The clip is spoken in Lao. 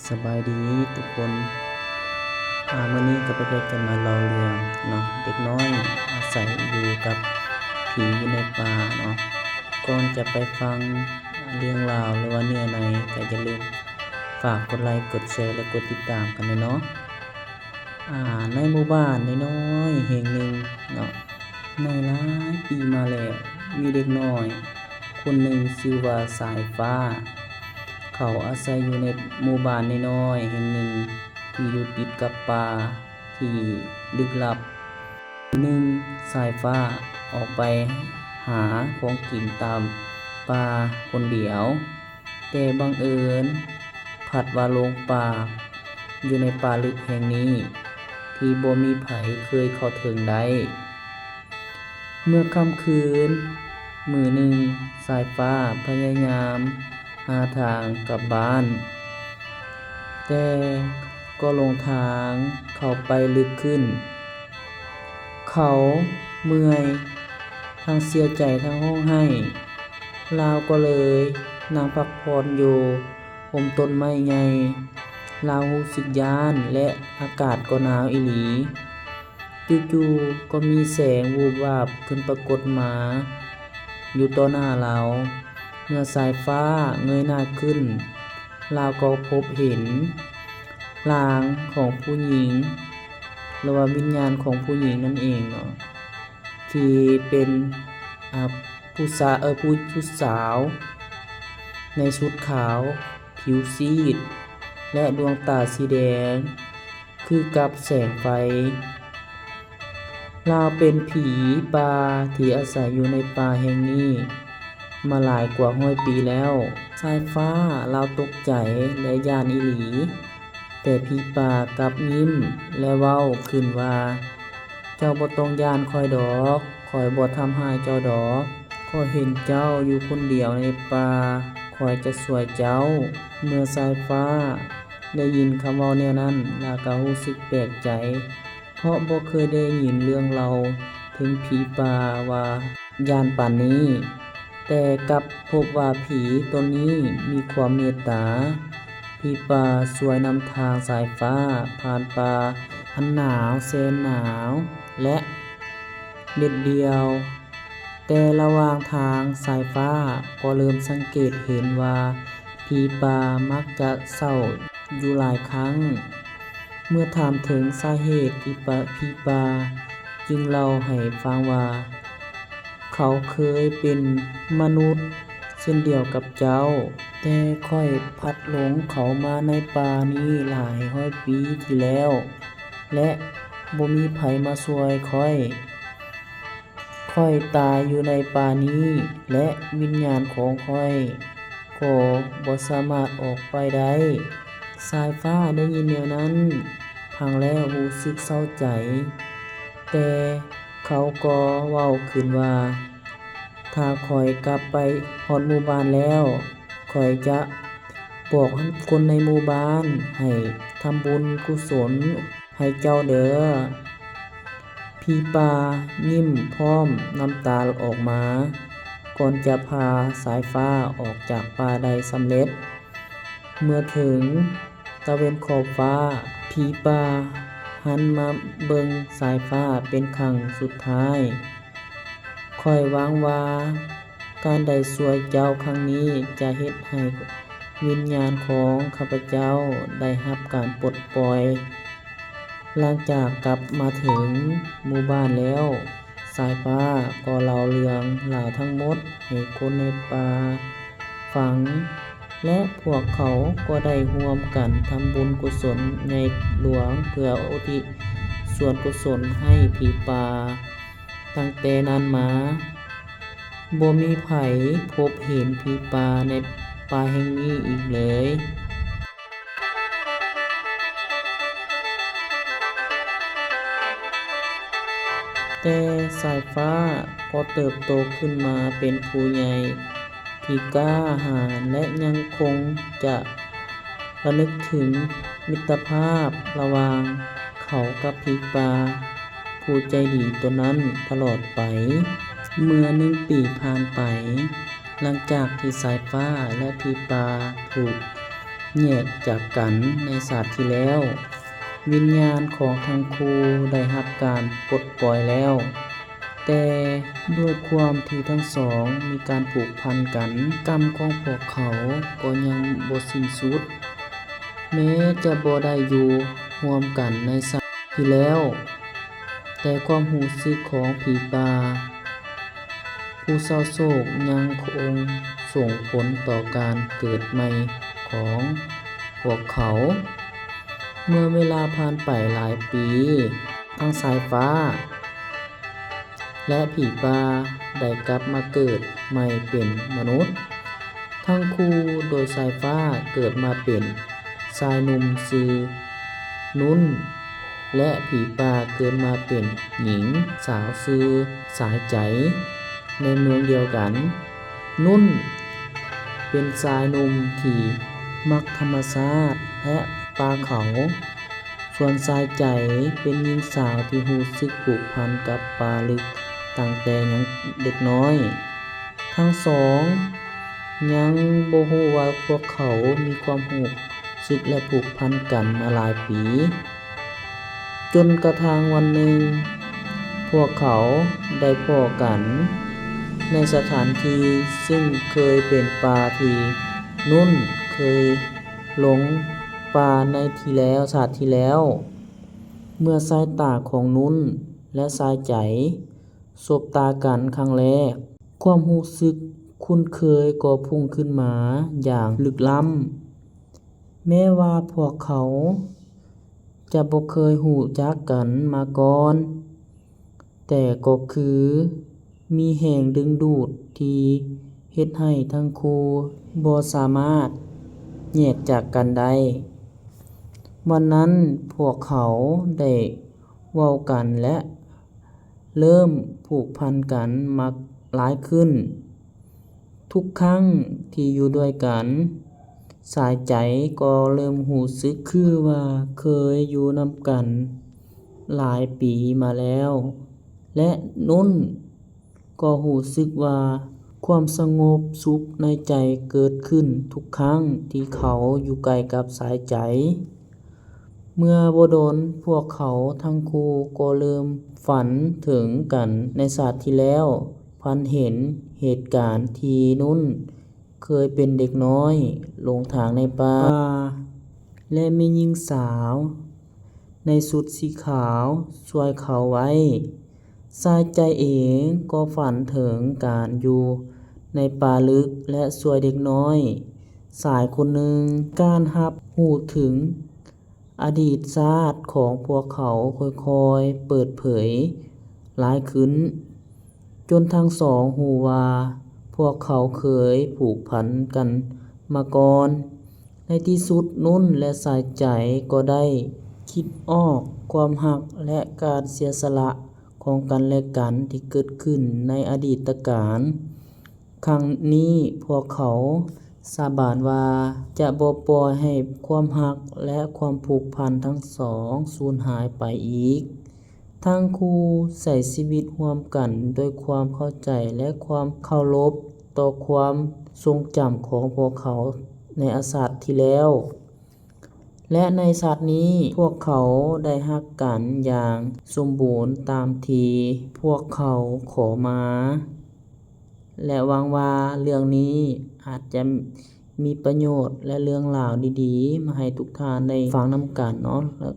ສະບາຍດີທຸກຄົນ ອາ ມື້ນີ້ກໍໄປເຮັດກັນມາເລົ່າເລື່ອງເນາະ ເດັກນ້ອຍອາໄສຢູ່ກັບຜີຢູ່ໃນປ່າເນາະ. ກ່ອນຈະໄປຟັງເລື່ອງລາວ ຫຼືວ່າເນື້ອໃນ ກໍຢ່າລືມຝາກກົດໄລ ກົດແຊ ແລະ ກົດຕິດຕາມກັນແດ່ເນາະ. ອາ ໃນໝູ່ບ້ານນ້ອຍໆແຫ່ງໜຶ່ງເນາະ ໃນຫຼາຍປີມາແລ້ວ ມີເດັກນ້ອຍຄົນໜຶ່ງຊື່ວ່າສາຍຟ້າ. ເຂົາອາໄສຢູ່ໃນໝູ່ບ້ານນ້ອຍໆແຫ່ງໜຶ່ງ ທີ່ຢູ່ຕິດກັບປ່າທີ່ລຶກລັບ. ມື້ໜຶ່ງ ສາຍຟ້າອອກໄປຫາຂອງກິນຕາມປ່າຄົນດຽວ. ແຕ່ບັງເອີນພັດວ່າຫຼົງປ່າຢູ່ໃນປ່າລຶກແຫ່ງນີ້ ທີ່ບໍ່ມີໃຜເຄີຍເຂົ້າເຖິງໄດ້. ເມື່ອຄ່ຳຄືນມື້ໜຶ່ງ, ສາຍຟ້າພະຍາຍາມຫາທາງກັບບ້ານ, ແຕ່ກໍຫຼົງທາງເຂົ້າໄປລຶກຂຶ້ນ. ເຂົາເມື່ອຍ, ທັງເສຍໃຈ ທັງຮ້ອງໄຫ້. ລາວກໍເລີຍນັ່ງພັກຜ່ອນຢູ່ຮົ່ມຕົ້ນໄມ້ໃຫຍ່. ລາວຮູ້ສຶກຢ້ານ ແລະ ອາກາດກໍໜາວອີ່ຫຼີ. ຢູ່ໆກໍມີແສງວູບວາບຂຶ້ນປາກົດມາຢູ່ຕໍ່ໜ້າລາວ. ເມື່ອສາຍຟ້າເງີຍໜ້າຂຶ້ນ, ລາວກໍພົບເຫັນຮ່າງຂອງຜູ້ຍິງ ຫຼືວ່າວິນຍານຂອງຜູ້ຍິງນັ້ນເອງເນາະ ທີ່ເປັນ ອາ ຜູ້ສາ ເອີ ຜູ້ ຜູ້ສາວໃນຊຸດຂາວ, ຜິວຊີດ ແລະ ດວງຕາສີແດງຄືກັບແສງໄຟ. ລາວເປັນຜີປ່າທີ່ອາໄສຢູ່ໃນປ່າແຫ່ງນີ້ມາຫຼາຍກວ່າຮ້ອຍປີແລ້ວ. ສາຍຟ້າລາວຕົກໃຈ ແລະ ຢ້ານອີ່ຫຼີ, ແຕ່ຜີປ່າກັບຍິ້ມ ແລະ ເວົ້າຂຶ້ນວ່າ, ເຈົ້າບໍ່ຕ້ອງຢ້ານຂ້ອຍດອກ, ຂ້ອຍບໍ່ທຳຮ້າຍເຈົ້າດອກ. ຂ້ອຍເຫັນເຈົ້າຢູ່ຄົນດຽວໃນປ່າ, ຂ້ອຍຈະຊ່ວຍເຈົ້າ. ເມື່ອສາຍຟ້າໄດ້ຍິນຄຳເວົ້າແນວນັ້ນ, ລາວກໍຮູ້ສຶກແປກໃຈ, ເພາະບໍ່ເຄີຍໄດ້ຍິນເລື່ອງເລົ່າເຖິງຜີປ່າວ່າຢ້ານປານນີ້. ແຕ່ກັບພົບວ່າຜີຕົນນີ້ມີຄວາມເມດຕາ. ຜີປ່າຊ່ວຍນຳທາງສາຍຟ້າຜ່ານປ່າອັນໜາວແສນໜາວ ແລະ ເດັດດ່ຽວ. ແຕ່ລະຫວ່າງທາງ, ສາຍຟ້າກໍເລີ່ມສັງເກດເຫັນວ່າຜີປ່າມັກຈະເສົ້າຢູ່ຫຼາຍຄັ້ງ. ເມື່ອຖາມເຖິງສາເຫດ, ຜີປ່າ ຜີປ່າຈຶ່ງເລົ່າໃຫ້ຟັງວ່າ, ເຂົາເຄີຍເປັນມະນຸດເຊັ່ນດຽວກັບເຈົ້າ, ແຕ່ຂ້ອຍພັດຫຼົງເຂົ້າມາໃນປ່ານີ້ຫຼາຍຮ້ອຍປີທີ່ແລ້ວ ແລະ ບໍ່ມີໃຜມາຊ່ວຍຂ້ອຍ. ຂ້ອຍຕາຍຢູ່ໃນປ່ານີ້ ແລະ ວິນຍານຂອງຂ້ອຍກໍບໍ່ສາມາດອອກໄປໄດ້. ສາຍຟ້າໄດ້ຍິນແນວນັ້ນ, ຟັງແລ້ວຮູ້ສຶກເສົ້າໃຈ, ແຕ່ເຂົາກໍເວົ້າຂຶ້ນວ່າ, ຖ້າຂ້ອຍກັບໄປຮອດໝູ່ບ້ານແລ້ວ, ຂ້ອຍຈະບອກຄົນໃນໝູ່ບ້ານໃຫ້ທຳບຸນກຸສົນໃຫ້ເຈົ້າເດີ້. ຜີປ່າຍິ້ມພ້ອມນ້ຳຕາອອກມາ ກ່ອນຈະພາສາຍຟ້າອອກຈາກປ່າໄດ້ສຳເລັດ. ເມື່ອເຖິງຕາເວັນຂອບຟ້າ, ຜີປ່າຫັນມາເບິ່ງສາຍຟ້າເປັນຄັ້ງສຸດທ້າຍ. ຂ້ອຍຫວັງວ່າການໄດ້ຊ່ວຍເຈົ້າຄັ້ງນີ້ຈະເຮັດໃຫ້ວິນຍານຂອງຂ້າພະເຈົ້າໄດ້ຮັບການປົດປ່ອຍ. ຫຼັງຈາກກັບມາເຖິງໝູ່ບ້ານແລ້ວ, ສາຍຟ້າກໍເລົ່າເລື່ອງລາວທັງໝົດໃຫ້ຄົນໃນປ່າຟັງ ແລະ ພວກເຂົາກໍໄດ້ຮ່ວມກັນທຳບຸນກຸສົນໃຫຍ່ຫຼວງ ເພື່ອອຸທິດສ່ວນກຸສົນໃຫ້ຜີປ່າ. ຕັ້ງແຕ່ນັ້ນມາ, ບໍ່ມີໃຜພົບເຫັນຜີປ່າໃນປ່າແຫ່ງນີ້ອີກເລີຍ. ແຕ່ສາຍຟ້າກໍເຕີບໂຕຂຶ້ນມາເປັນຜູ້ໃຫຍ່ທີ່ກ້າຫານ ແລະ ຍັງຄົງຈະລະນຶກເຖິງມິດຕະພາບລະຫວ່າງເຂົາກັບຜີປ່າຜູ້ໃຈດີຕົນນັ້ນຕະຫຼອດໄປ. ເມື່ອໜຶ່ງປີຜ່ານໄປ, ຫຼັງຈາກທີ່ສາຍຟ້າ ແລະ ຜີປ່າຖືກ ແຍກຈາກກັນໃນຊາດທີ່ແລ້ວ. ວິນຍານຂອງທັງຄູ່ໄດ້ຮັບການປົດປ່ອຍແລ້ວ, ແຕ່ດ້ວຍຄວາມທີ່ທັງສອງມີການຜູກພັນກັນ, ກຳຂອງພວກເຂົາກໍຍັງບໍ່ສິ້ນສຸດ. ແມ້ຈະບໍ່ໄດ້ຢູ່ຮ່ວມກັນໃນຊາດທີ່ແລ້ວ, ແຕ່ຄວາມຮູ້ສຶກຂອງຜີປ່າຜູ້ເສົ້າໂສກຍັງຄົງສົ່ງຜົນຕໍ່ການເກີດໃໝ່ຂອງພວກເຂົາ. ເມື່ອເວລາຜ່ານໄປຫຼາຍປີ, ທັງສາຍຟ້າ ແລະ ຜີປ່າໄດ້ກັບມາເກີດໃໝ່ເປັນມະນຸດທັງຄູ່, ໂດຍສາຍຟ້າເກີດມາເປັນຊາຍໜຸ່ມຊື່ນຸນ ແລະ ຜີປ່າເກີດມາເປັນຍິງສາວຊື່ສາຍໃຈ. ໃນເມືອງດຽວກັນ, ນຸນເປັນຊາຍໜຸ່ມທີ່ມັກທຳມະຊາດ ແລະ ປ່າເຂົາ. ສ່ວນສາຍໃຈເປັນຍິງສາວທີ່ຮູ້ສຶກຜູກພັນກັບປ່າລຶກຕັ້ງແຕ່ຍັງເດັກນ້ອຍ. ທັງສອງຍັງບໍ່ຮູ້ວ່າພວກເຂົາມີຄວາມຮູ້ສຶກ ແລະ ຜູກພັນກັນມາຫຼາຍປີ, ຈົນກະທັ່ງວັນໜຶ່ງ ພວກເຂົາໄດ້ພໍ້ກັນໃນສະຖານທີ່ ຊຶ່ງເຄີຍເປັນປ່າທີ່ນຸນເຄີຍຫຼົງປ່າໃນທີ່ແລ້ວ, ຊາດທີ່ແລ້ວ. ເມື່ອສາຍຕາຂອງນຸນ ແລະ ສາຍໃຈສົບຕາກັນຄັ້ງແລກ, ຄວາມຮູ້ສຶກຄຸ້ນເຄີຍກໍພຸ່ງຂຶ້ນມາຢ່າງລຶກລ້ຳ. ແມ້ວ່າພວກເຂົາຈະບໍ່ເຄີຍຮູ້ຈັກກັນມາກ່ອນ, ແຕ່ກໍຄືມີແຮງດຶງດູດທີ່ເຮັດໃຫ້ທັງຄູ່ບໍ່ສາມາດແຍກຈາກກັນໄດ້. ວັນນັ້ນພວກເຂົາໄດ້ເວົ້າກັນ ແລະ ເລີ່ມຜູກພັນກັນມາຫຼາຍຂຶ້ນ. ທຸກຄັ້ງທີ່ຢູ່ດ້ວຍກັນ, ສາຍໃຈກໍເລີ່ມຮູ້ສຶກຄືວ່າເຄີຍຢູ່ນຳກັນຫຼາຍປີມາແລ້ວ, ແລະ ນຸນກໍຮູ້ສຶກວ່າຄວາມສະຫງົບສຸກໃນໃຈເກີດຂຶ້ນທຸກຄັ້ງທີ່ເຂົາຢູ່ໃກ້ກັບສາຍໃຈ. ເມື່ອບໍ່ດົນ, ພວກເຂົາທັງຄູ່ກໍເລີ່ມຝັນເຖິງກັນໃນຊາດທີ່ແລ້ວ, ຝັນເຫັນເຫດການທີ່ນຸນເຄີຍເປັນເດັກນ້ອຍຫຼົງທາງໃນປ່າ ແລະ ມີຍິງສາວໃນຊຸດສີຂາວຊ່ວຍເຂົາໄວ້. ສາຍໃຈເອງກໍຝັນເຖິງການຢູ່ໃນປ່າລຶກ ແລະ ຊ່ວຍເດັກນ້ອຍຊາຍຄົນໜຶ່ງ. ການຮັບຮູ້ເຖິງອະດີດຊາດຂອງພວກເຂົາຄ່ອຍໆເປີດເຜີຍຫຼາຍຂຶ້ນ, ຈົນທັງສອງຮູ້ວ່າພວກເຂົາເຄີຍຜູກພັນກັນມາກ່ອນ. ໃນທີ່ສຸດ, ນຸນ ແລະ ສາຍໃຈກໍໄດ້ຄິດອອກຄວາມຮັກ ແລະ ການເສຍສະຫຼະຂອງກັນແລະກັນທີ່ເກີດຂຶ້ນໃນອະດີດຕະການ. ຄັ້ງນີ້ພວກເຂົາສາບານວ່າຈະບໍ່ປ່ອຍໃຫ້ຄວາມຮັກ ແລະ ຄວາມຜູກພັນທັງສອງສູນຫາຍໄປອີກ. ທັງຄູ່ໃຊ້ຊີວິດຮ່ວມກັນດ້ວຍຄວາມເຂົ້າໃຈ ແລະ ຄວາມເຄົາລົບຕໍ່ຄວາມຊົງຈຳຂອງພວກເຂົາໃນອະຊາດທີ່ແລ້ວ. ແລະ ໃນຊາດນີ້ພວກເຂົາໄດ້ຮັກກັນຢ່າງສົມບູນຕາມທີ່ພວກເຂົາຂໍມາ ແລະ ຫວັງວ່າເລື່ອງນີ້ອາດຈະມີປະໂຫຍດ ແລະ ເລື່ອງລາວດີໆມາໃຫ້ທຸກທ່ານໄດ້ຟັງນຳກັນເນາະ.